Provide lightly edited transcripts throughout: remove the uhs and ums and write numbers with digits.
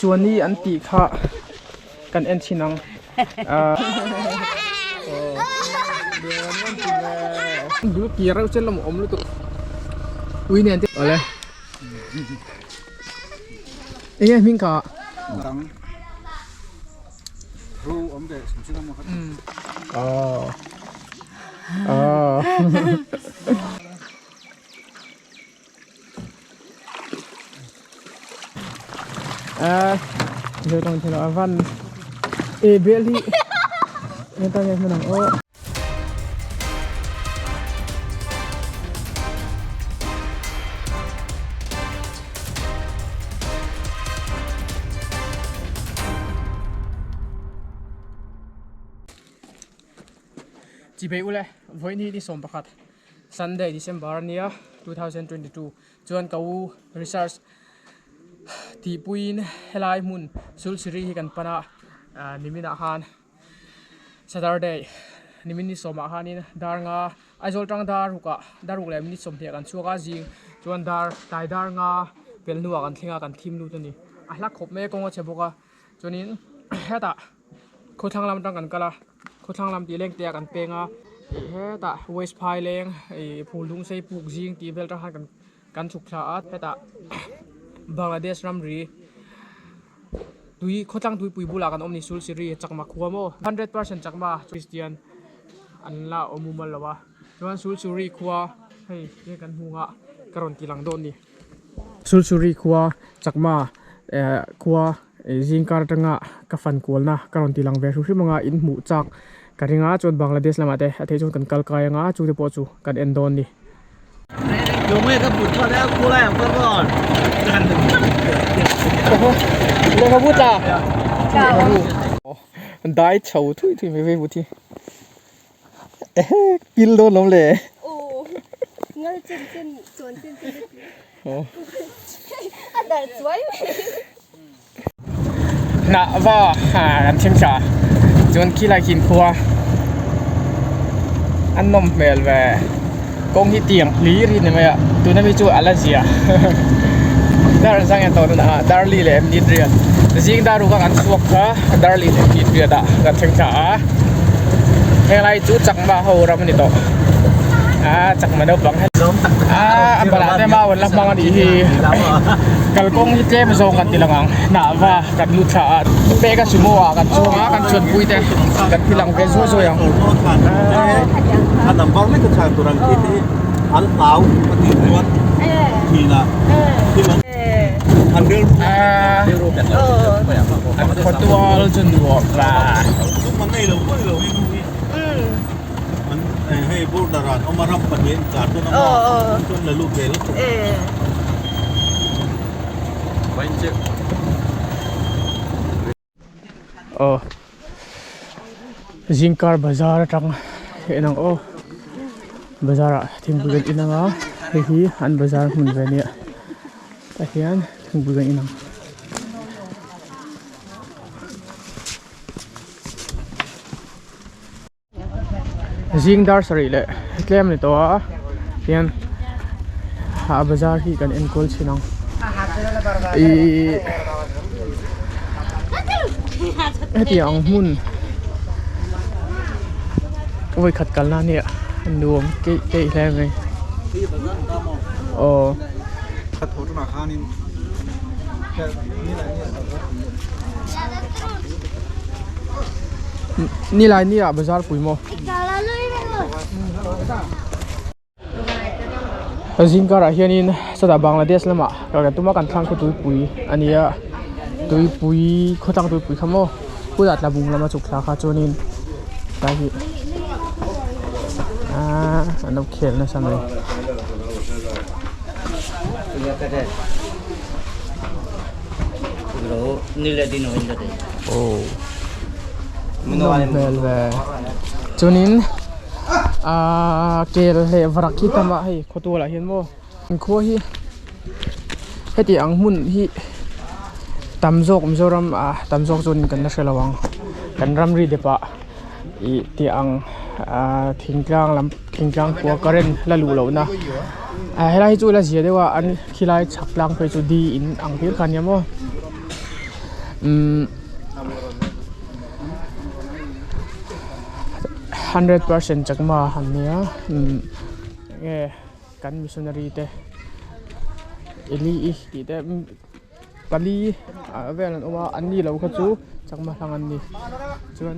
Chuani an tih kha kan en chhin ang ah dul kir reuh chen lawm awm lutuk ui nen te awle enge hming kha aw aw a zo tawng thei lo a van e bel hi eng tan nge hman ang aw. Chibei ule vawiin hi ni 11 Sunday December ania 2022 chuan ka u research tih puiin helai hmun Sulsiri hi kan pan a ah niminah khan Saturday nimin ni sawmah khanin dar nga Aizawl tang dar rukah dar ruk leh minute sawmhnih ah kan chhuak a zing chuan dar tlai dar nga pel hnuah kan thleng a kan thim lut a ni a hla khawp mai a kawng a chhe bawk a chuanin hetah khawthlang lam atang kan kal a khawthlang lam tih leng te ah kan peng a ih hetah west phai leng ih phul dung sei puk zing tih vel atang khan kan kan chhuk thla a hetah Bangladesh ramri tui khawtlang tuipui bulah kan awm ni Sulsiri chakma khua maw 100% chakma Christian an la awm mumal lo a chuan Sulsuri khua hei he kan hmu ang a ka rawn ti lang dawn a ni Sulsuri khua chakma eh khua. Zingkar atanga ka fan kualna ka rawn ti lang ve hrim hrim anga in hmuh chak ka ring a chuan Bangladesh lamah te a theih chuan kan kal kai anga chute pawh chu kan en dawn ni. Dai chho thui thui mai vei thi ehe pil dawn lawm le. Hnah va kan thleng thla chuan khilai khi inkhua a nawm hmel ve kawng hi tiang hlir hi ni mai a tuna mi chu a la zia dar zang hian tawh a darli leh minute riat zing dar ruk a kan chhuak kha darli leh minute riat ah kan thleng thla a henglai chu chakma ho ram a ni tawh a chakma naupang he a balah te mau an la hmang a nih hi kalkawng hi tlem zawng kan ti lang ang hnah va kan lut thla a pek a sumo ah kan chuang a kan chuanpui te kan ti lang ve zuai zuai ang. An khawtual chu nuam la. Hei border ah an awm a ram pahnih an inkar dawn a maw chuan la lut ve lutuk. Aw zingkar bazar atang en ang aw bazar ah thingpui kan in anga hei hi an bazar hmun ve ania tah hian thingpui kan in ang. Zing dar sarih leh tlem a ni tawh a tihian ah bazar hi kan enkawl chhin ang ihh hetiang ang hmun vawikhat kalna ania nuam keih keih hle mai aw. Nilai ni ah bazar pui maw? Zingkar ah hianin sawtah Bangladesh lamah kal kan tum a kan thlang khaw tuipui a ni a tuipui khawtlang tuipui kha maw hunah tlabung lama chhuk thla kha chuanin tlai hi aaa an lo khel nasa mai. Aw nawm hmel ve chuanin aaa kel leh varak hi tam a hei khawtual ah hian maw inkhua hi heti ang hmun hi tam zawk Mizoram ah tam zawk chuan kan la hre lo ang kan ramri dep ah ih tih ang ah thingtlang lam thingtlang khua current la luh loh na ah helai hi chu la zia deuh a an khilai chhak tlang phei chu di in ang tir kha ania maw. Umm 100% chakma han nia umm enge kan missionary te Eli i tih te pali ah vel an awm a an ni lo kha chu chakma hlang an ni chuan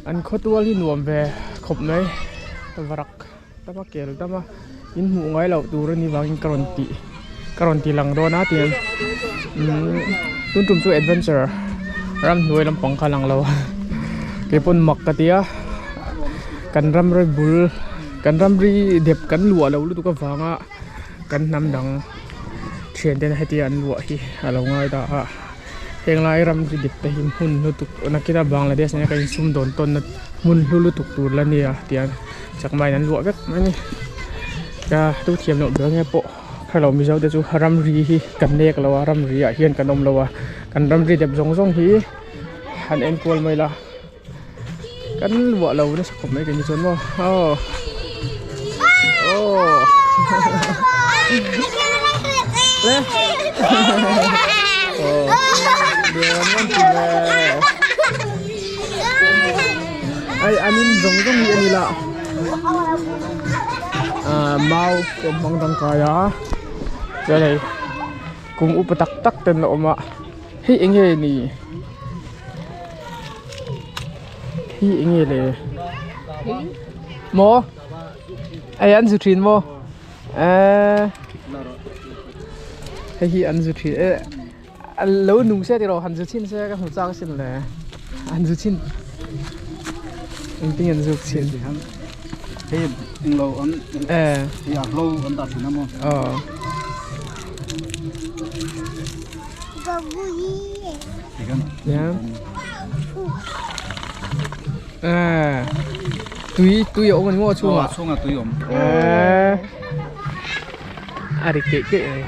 an khawtual hi nuam ve khawp mai varak. Tama kel tama in hmuh ngai loh tur a ni vangin ka rawn tih ka rawn ti lang dawn a tiang umm tun tum chu adventure ramhnuai lampang kha lang lo keipawn mak ka ti a kan ramri bul kan ramri dep kan luah loh lutuk avanga kan hnam dang thian ten hetia an luah hi a lo ngai ta a heng lai ramri dep te hi hmun lutuk nakina Bangladesh nena kan insum dawn tawnna hmun hlu lutuk tur la nia tiang. Chakmain an luah vek mai a ni ka tu thiam loh ber nge pawh kha lo mizo te chu ramri hi kan nek lo a ramri ah hian kan awm lo a kan ramri dep zawng zawng hi han enkual mai la kan luah lo nasa khawp mai keini chuan maw aw aw le aw Ai an in zawng zawng hi a ni la ah mau te an hmang tangkai a chuan hei kum upa tak tak te an la awm a hei eng nge ni hi eng nge le maw hei an zu thin maw eee hei hi an zu thin e. A lo nung se tiraw han zu chhin se ka hmu chak asin le han zu chhin engtin an zuk chhin hei englo an eh hei a hlo an dah thin a maw aw eh tui tui a awm ani maw a chhungah a chhungah tui a awm eh a ri keih keih mai.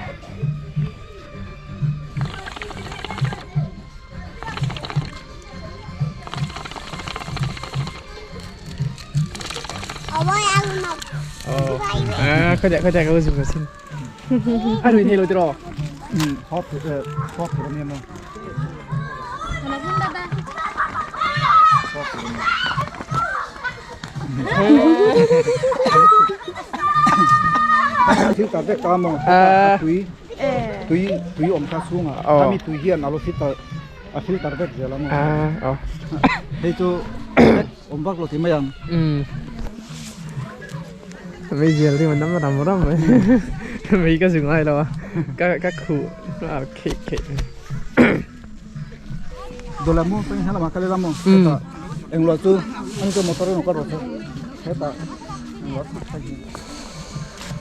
À, khơi chạy khơi chạy cái gì mà xin. Ai rồi thì rồi rồi. Hot hot rồi em không? Thil ta vek ta maw tui tui tui awm kha chhungah khami tui hian a lo filter a filter vek zel a maw hei chu awm vak lo ti mai ang. Mei zel hi ram ram ram mai mei ka zu ngai lo a ka ka khuh a kheh kheh. Dawla maw chuan helamah kal ila maw hetah englo chu an chu motor in kal rawh se hetah englo a hi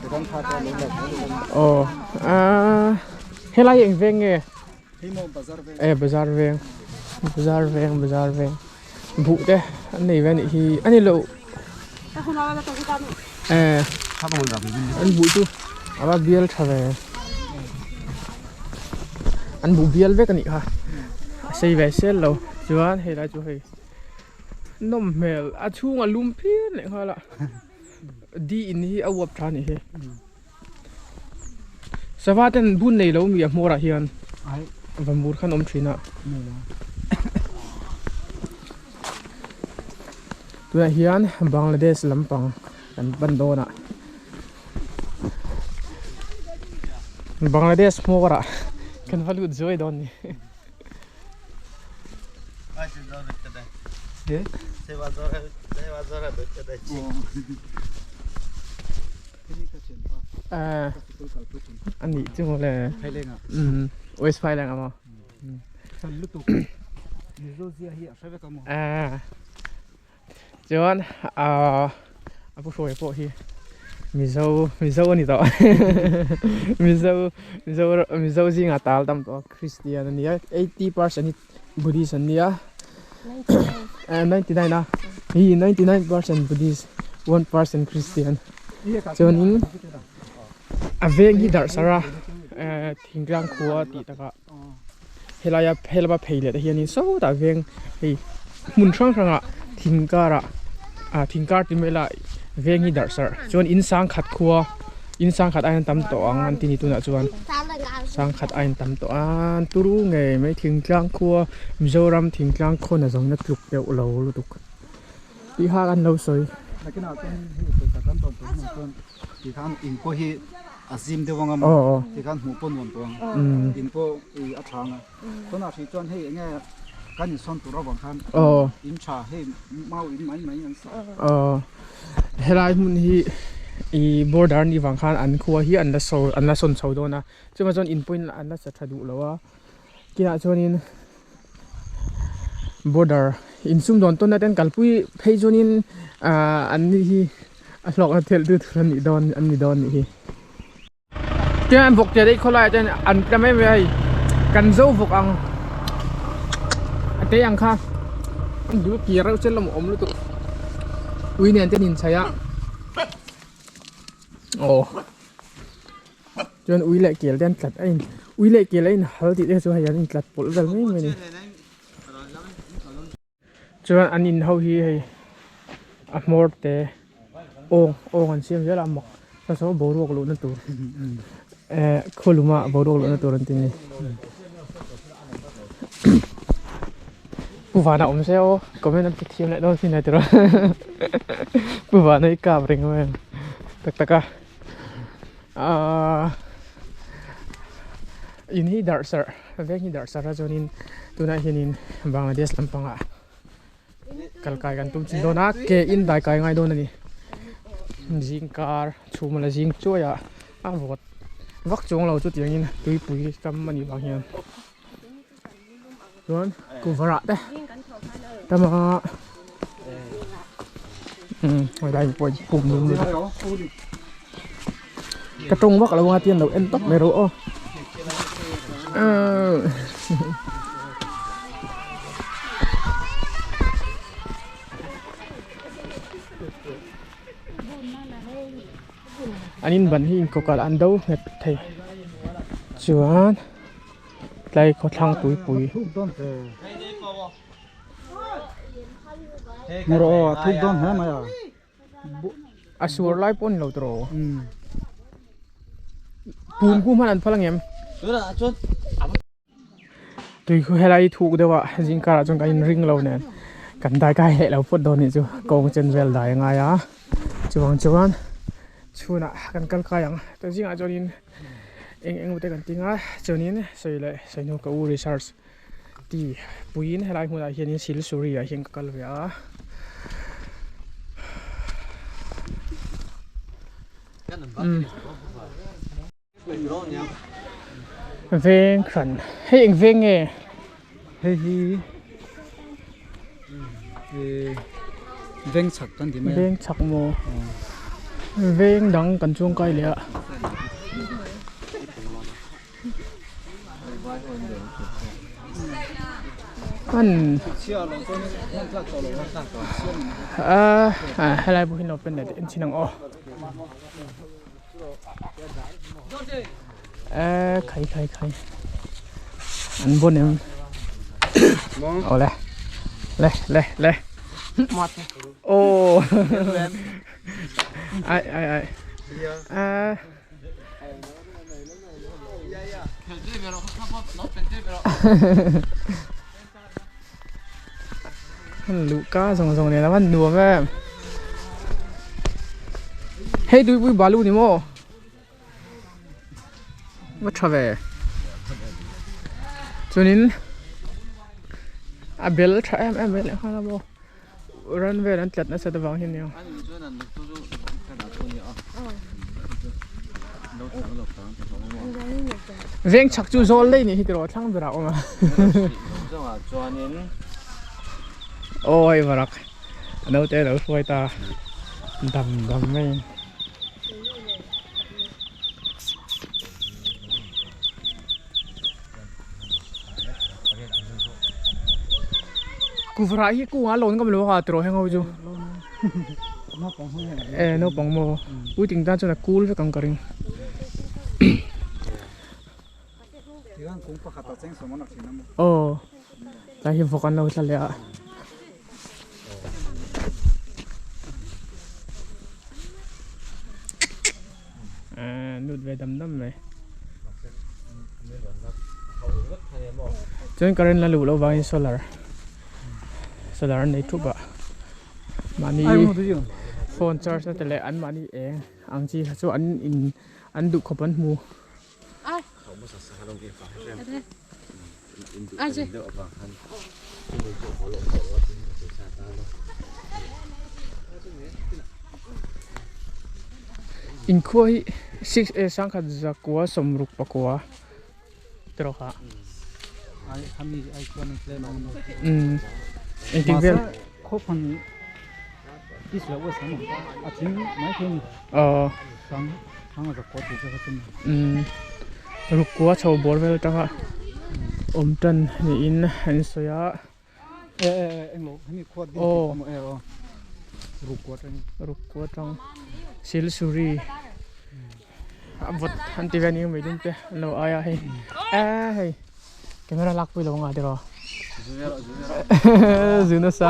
tichuan kha te a lo la aw aaa helai eng veng nge hei maw bazar veng e bazar veng bazar veng bazar veng buh te an nei ve anih hi a ni lo e an buh chu a va bial tha ve an buh bial vek anih kha a sei ve sel lo chuan hei lai chu hei nawm hmel a chhung a lum phian leh nghal a di in hi a uap tha anih hi sava ten bun nei lo mi a hmawr ah hian va mur khan awm thin a tunah hian Bangladesh lampang kan pan dawn a Bangladesh hmawr ah kan va lut zuai dawn a ni. A nih chu maw le West Phailenga maw chuan ahh a pu hruaia pawh hi Mizo Mizo a ni tawh Mizo Mizo Mizo zingah tal tam tawh a Christian a nia 80% hi Buddhist an nia 99 a hi 99% Buddhist 1% Christian chuanin a veng hi darh sarh a ehh thingtlang khua tih takah helaia helama phei leh te hianin sawtah veng hei hmun hrang hrangah thing karah ah thing kar ti mai lah veng hi darh sarh chuan in sang khat khua. In sangkhat aiin an tam tawh ang an ti ni tunah chuan sangkhat aiin tam tawh a an turu ngei mai thingtlang khua Mizoram thingtlang khaw na zawng na tluk deuh lo lutuk tih kha an lo sawi. Nakinah chuan hei pawisa kan tawn tawh hunah chuan ti khan in pawh hi a zim deuh ang a maw ti khan hmuh pawh nuam tawh ang in pawh a tha ang a tunah hrih chuan hei enge kan insawn tur avang khan in tha hei mau in mai mai an sa. Helai hmun hi ih border ni vang khan an khua hi an la saw an la sawn chho dawn a chuvang chuan in pawhin an la sa tha duh lo a kinah chuanin border insum dawn tawn na te an kalpui phei chuanin ah an ni hi a hlawkna thelh tu tur an nih dawn an ni dawn a nih hi. Tiang vawk tia daih khawlai ah chuan an tla mai mai a hei kan zo vawk ang a te ang kha an dul kir reuh chian lawm awm lutuk ui nen te an inchhaih a aw chuan ui leh kel te an tlat a in ui leh kel a inhal tih te chu hei an intlat pawlh vel mai mai a ni. Chuan an in ho hi hei a hmawr te awng awng an siam zel a mak saw saw boruak luhna tur eh khawluma boruak luhna tur an ti a ni Pu Vana awm se aw comment an pe thiam leh dawn sin a tiraw Pu Vana hi kap reng mai ang tak tak a ahh in hi darh sarh veng hi darh sarh a chuanin tunah hianin Bangladesh lampangah kal kai kan tum chin dawn a ke in dai kai ngai dawn a ni zing kar chhum la zing chuai ah a vawt vak chuang lo chutiangin tuipui kam a nih vang hian chuan kuvarah te tam a umm helai pawh hi pum lum lutuk ka tawng vak lo anga tian lo en tawp mai rawh aw an in ban hi inkawkalh an do nghet thei chuan. Tlai khawthlang tuipui. A suar lai pawh a ni lo tawh. Pum khu hman an phal ang em? Tui khu helai thuk deuh a zing karah chuan kan inring lo nen kan dai kai leh lo phawt dawn nih chu kawng chen vel dai a ngai a chuvang chuan chhunah kan kal kai ang tun zingah chuanin. Eng eng te kan ti nga chuanin sawi leh sawi hnu ka u research ti puiin helai hmunah hianin silsuri ah hian ka kal ve a veng hran hei eng veng nge hei hi veng chhak kan ti mai a veng chhak maw veng dang kan chuang kai leh a an a helai pawh hi an open leh en chhin ang aw Ê khai khai khai an bon em ole le le le ô ai ai ai à Luh ka zawng zawng nen a van nuam em hei tuipui balu ni maw va tha ve chuanin a bel tha em em mai leh nghal a maw ran vel an tlat nasat avang hian nia. Veng chhak chu zawl daih nih hi tiraw thlang berah a awm a. Aw hei varak a naute a lo hruai ta dam dam mai. Kuvarah hi kungah lawn ngam lo a tiraw heng ho chu. E naupang maw puitling tan chuan a cool vek ang ka ring. Aw tlai hi vawk an lo tla leh a. ve dam dam mai. Chuan current la luh loh vangin solar solar an nei thup a mahni phone charge na te leh an mahni eng ang chi kha chu an in an duh khawp an hmu. Inkhua hi six eh sangkhat zakua sawmruk pakua tiraw kha umm engtik vel aw umm rukua chho bawr vel atanga awm tan niin an sawi a aw rukua atang silsuri a vawt an ti vel a ni mai dum te an lo ai a hei eee hei camera lak pui lo anga tiraw zu nasa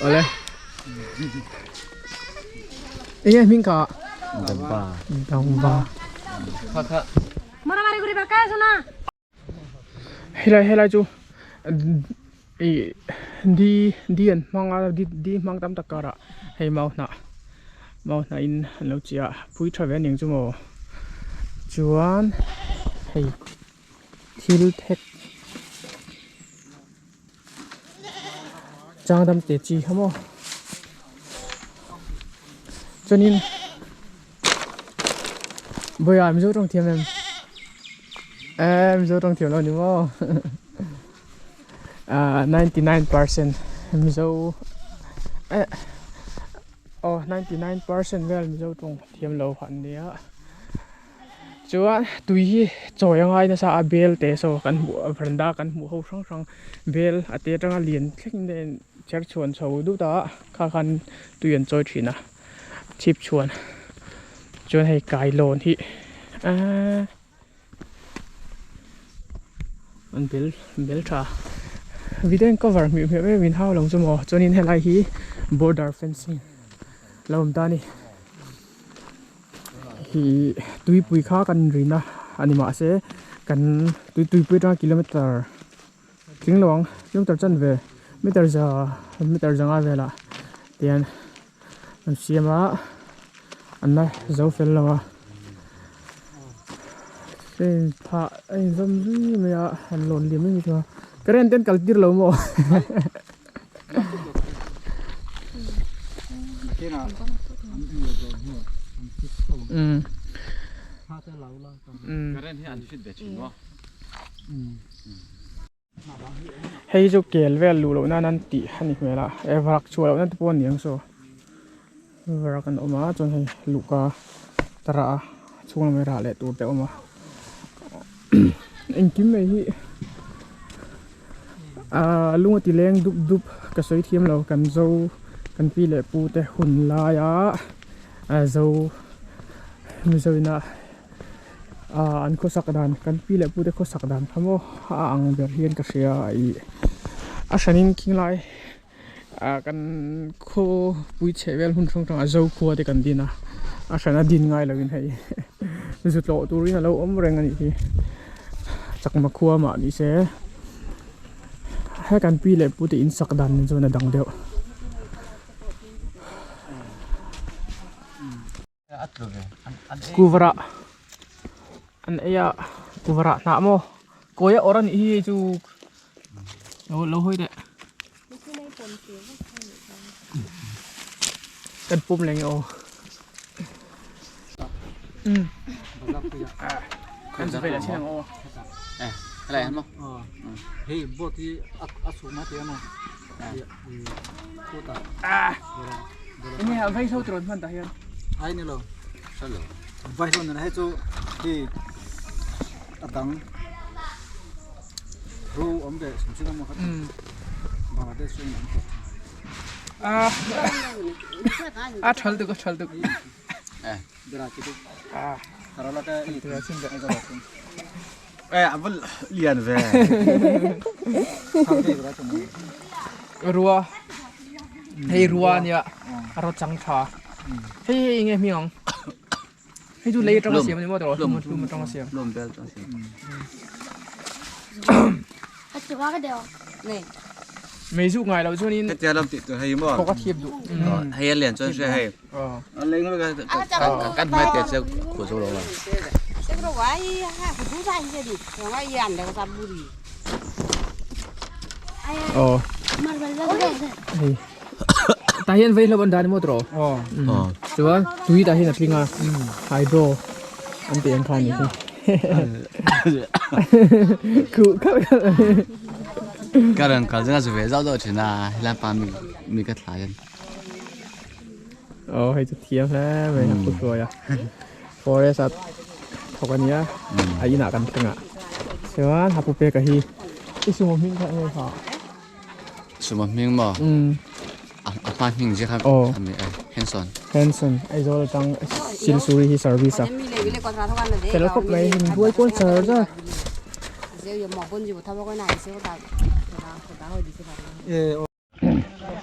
awle enge hming kha Damba Damba helai helai chu ih di di an hmang a di di hmang tam tak karah hei mau hnah mau hnah in an lo chih a pui tha ve aniang chu maw chuan hei thil thek chang dam te chi kha maw chuanin Bawiah Mizo tawng thiam em? Eh Mizo tawng thiam lo ni maw? Ah 99% Mizo eh aw 99% vel Mizo tawng thiam lo han nia. Chuan tui hi chawi a ngai nasa a bel te saw kan hmuh veranda kan hmuh ho hrang hrang bel a te atanga lian thleng in cher chhuan chho dut a kha khan tui an chawi thin a. Chhip chhuan chuan hei kailawn hi ahh an bel bel tha video in cover hmuh hmuh em em in hau lo chu maw chuanin helai hi border fencing lo awm ta a ni ih tuipui kha kan rin a ani mahse kan tui tuipui atanga kilometer tling lo ang kilometer chanve meter za meter zanga velah tian. An siam a an la zo fel lo a hei phah a inzawm zui mai a han lawn liam mai chu a current te an kal tir lo maw umm umm Hei chu kel vel luh loh nan an tih a ni hmel a e varak chhuah loh na te pawh a ni ang saw varak an awm a chuan hei luhka tara a chhung lamah rah leh tur te a awm a engkim mai hi ahh lung a ti leng dup dup ka sawi thiam lo kan zo kan pi leh pu te hun laia zo mizo ina. Ahh an khawsak dan kan pi leh pute khawsak dan kha maw a ang ber hian ka hria a ih a hranin khing lai ah kan khawpui chheh vel hmun hrang hrangah zokhua te kan din a a hrana din ngai lovin hei zu tlawh turin a lo awm reng a nih hi chakma khua mah ni se he kan pi leh pute in sak dan chuan a dang deuh. Kuvarah an ei a kuvarah hnah maw kawi a awrh a nih hi hei chu lo lo hawi leh kan pawm leh nge aw umm kan zu velah chin ang aw Enge a vai ho tirawn hman tah hian. Ai ni lo. Hre lo. Vai ho nena hei chu hi a dang ro awm ve chung chung emaw kha Bangladesh chu an kawp. A thal tuk a thal tuk. Eh bera ki tu. Karala ka i Eh, a va lian ve. Rua. Hei rua ania. A ro chang tha. Hei hei enge hming ang. Hei chu lei atanga siam a ni maw tawh hlum hlum atanga siam. Hlum bel atanga siam. Mei zuk ngai loh chuanin Hetia lam tih tur hei maw? Thawk a thiap duh. Hei a lian chuan hria hei. A lei ngawt ka kan hmai te chu khuh zo lo a. Aw. Hei. Tah hian vei hlauh an dah a ni maw tawh? Aw. Chuan tui tah hian a tling a hydro an tih ang kha a nih hi. Khuh khalh khalh. Ka rawn kal zing a zu ve zauh zauh thin a helai pa mi mi ka thla hian. Aw hei chu thiam hle mai a pu hruai a forest a thawk a nia a inah kan thleng a chuan a pu peka hi i sumo hming kha enge kha. Sumo hming maw? Umm. A hma hming zia kha Aw. a ni e Henson. Henson Aizawl atang Silsuri hi service a. Fel khawp mai min buai kual char char.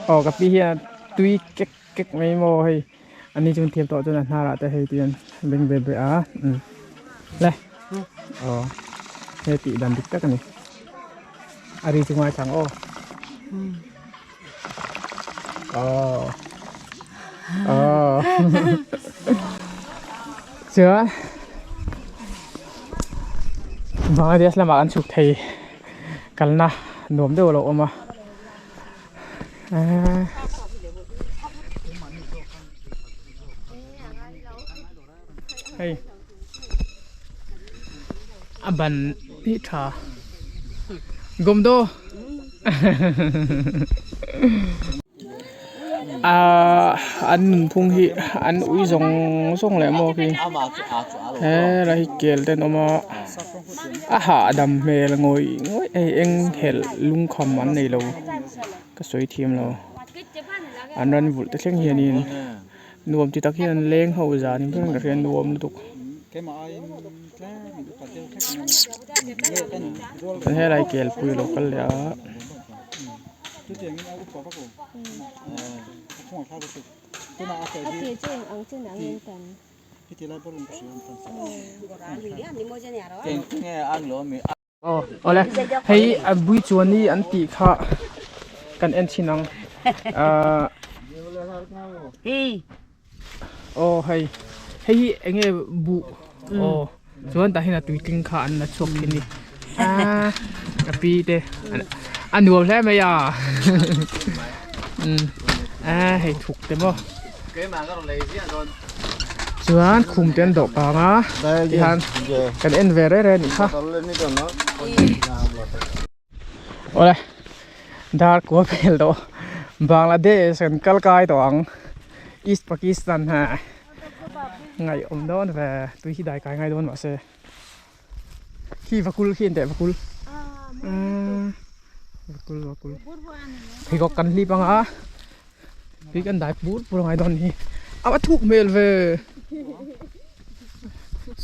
Aw ka pi hian tui kek kek mai maw hei ani chuan thiam tawh chuan a hnarah te hei tihian beng ve ve a umm le aw he tih dan dik tak a ni a ri chu ngaithla ang aw aw aw chuan Bangladesh lamah an chhuk thei kalna nuam deuh a lo awm a eee hei a ban hi tha gawmdaw Ahh an nunphung hi an ui zawng zawng leh maw khi he lai hi kel te an awm a a hahdam hmel ngawih ngawih hei eng helh lungkham an nei lo ka sawi thiam lo an ran vulh te thleng hianin nuam ti tak hian an leng ho zan in ber ka hria nuam lutuk helai kel pui a lo kal leh a. Aw awle hei a bui chuan hi an tih kha kan en chhin ang ahh aw hei hei hi eng nge buh aw chuan tah hian a tui tling kha an la chhuak thin a ni aaa a pi te a nuam hle mai a aaa hei thuk te maw chuan khum te an dawh kang a tihian kan en ve reng reng a nih kha awle dar kua vel tawh Bangladesh kan kal kai tawh ang East Pakistan ha ngaihawm dawn ve tui hi dai kai ngai dawn mahse khi vakul khi an teh vakul vakul vakul pheikhawk kan hlip ang a tui kan dai pur pur angai dawn hi a va thuk hmel ve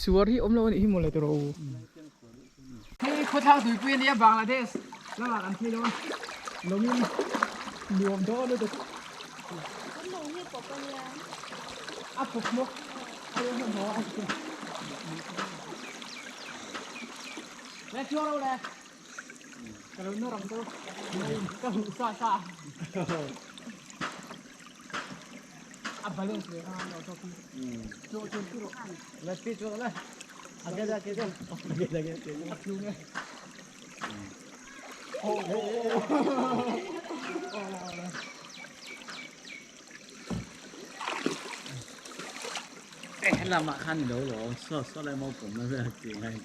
suar hi awm lo anih hi mawle tiraw u. Hei khawthlang tuipui a nia Bangladesh lamah kan phei dawn lawngin nuam dawn lutuk. A pawp maw? Le chuang lo le. Ka lo nawr ang chu. Ka huh sa sa. A balance ve kha lo tawp hi. Chu chu chu rawh. Le pi chu le. Lamah khan ni lo lo saw saw lai mau pawm na vel ti ngai.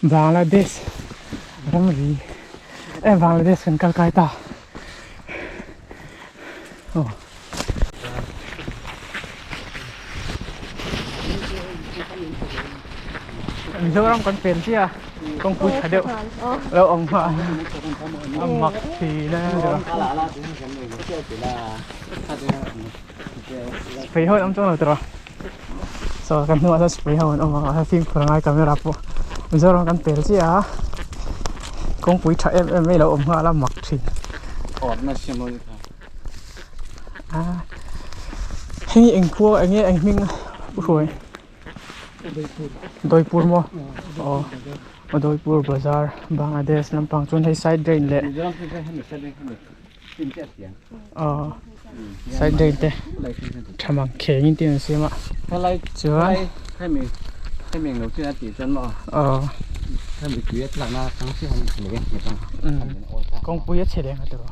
Bangladesh ramri eh Bangladesh kan kal kai ta aw. Mizoram kan pen chiah a. Kawngpui tha deuh lo awm hma a mak thin a Spray ho an awm chuang lo tawh a saw kan hnungah sawn spray ho an awm a fimkhur a ngai camera pawh Mizoram kan pel chiah a kawngpui tha em em mai lo awm nghal a mak thin hei eng khua eng nge eng hming pu hruai. Dawipur maw aw Dawipur bazar Bangladesh lampang chuan hei side drain leh aw side drain te tha mang kheng in tin an siam a chuan aw kawngpui a chhe leng a tiraw.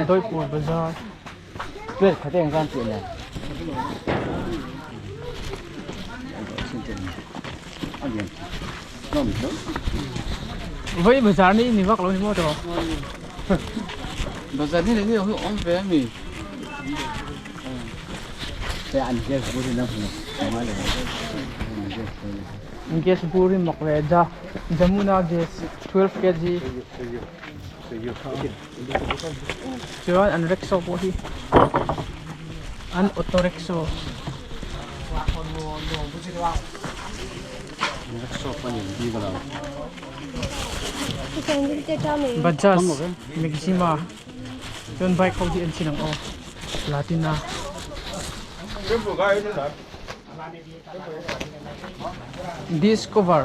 Dawipur bazar Vai bazar ni ni vak lo ni maw tiraw? Bazar ni ni hu awm ve ami. Te an gas bur in a hmu ngai lo. Gas bur in mak ve ja Jamuna gas 12 kg chuan an rickshaw pawh hi an auto rickshaw. Bajaj Maxima chuan bike ho hi an chin ang aw Platina Discover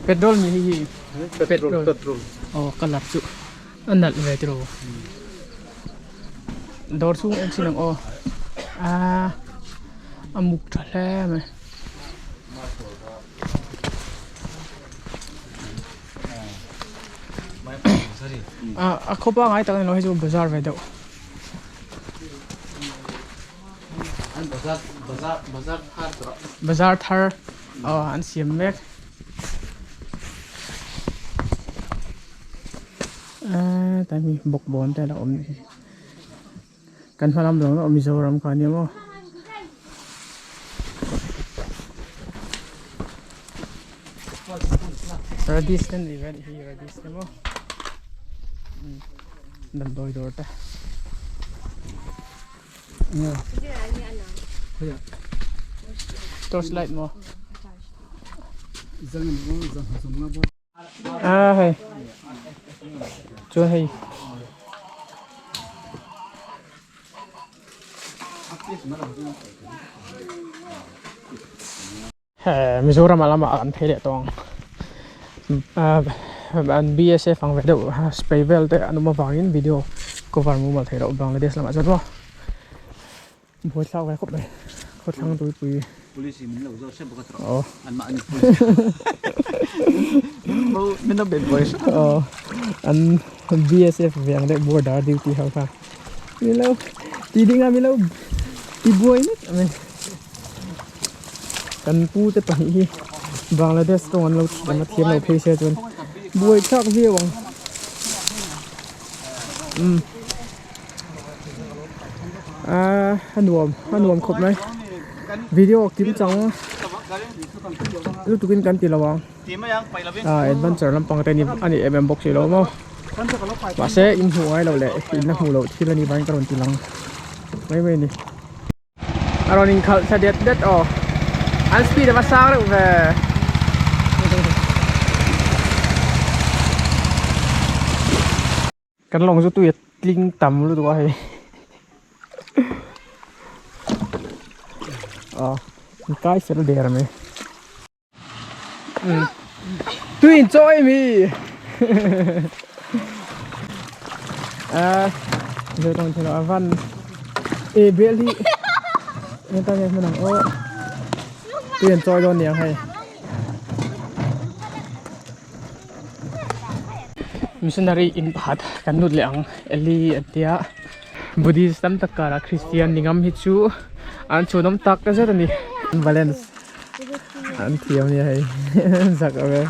Petrol ni hei hi Petrol petrol aw colour chu a nalh ve tiraw dawr chhung en chin ang aw aaa a muk tha hle mai. A khaw pangai tak a ni lo hei chu bazar ve deuh. Bazar thar aw an siam mek eee tlai mi bawkbawn te a lo awm nih hi kan hma lam zawng zawng Mizoram kha ania maw radish te an nei ve a nih hi radish te maw damdawi dawr te. Torch light maw? Ah hei chuan hei He Mizoram ah lamah an phei leh tawh ang an BSF ang ve deuh spray vel te an awm avangin video cover mumal theih loh Bangladesh lamah chuan maw buaithlak ve khawp mai khawthlang tuipui Police in min lo zawt hrep bawk a tawrh aw an mahni min lo bet buai hrep aw an BSF ve ang deuh border duty ho kha min lo ti ding a min lo ti buai nek mai. Kan pu te pahnih hi Bangladesh tawng an lo thiam a thiam lo phei se chuan buai thlak viau ang umm aaa a nuam a nuam khawp mai video kim chang lutuk in kan ti lo ang ah adventure lampang te a ni em em bawk si lo maw mahse in hmuh ngai loh leh in la hmuh loh thil a nih vangin ka rawn ti lang mai mai a ni. A rawn inkhalh thla det det aw an speed a va sang reuh ve kan lawng chu tui a tling tam lutuk a hei aw an kai fel der mai. Tui in chaw em hi a zo tawng thei lo a van e bel hi eng tan nge hman ang aw tui an chawi dawn niang hei. Missionary in pakhat kan lut leh ang Eli an tia Buddhist tam tak karah Christian ni ngam hi chu an chhunawm tak zet a ni. Balance an thiam nia hei zak awm e.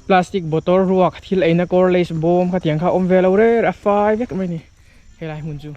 Plastic bottle ruak thil eina kawr lace bawm khatiang kha a awm ve lo reng a fai vek mai a ni helai hmun chu.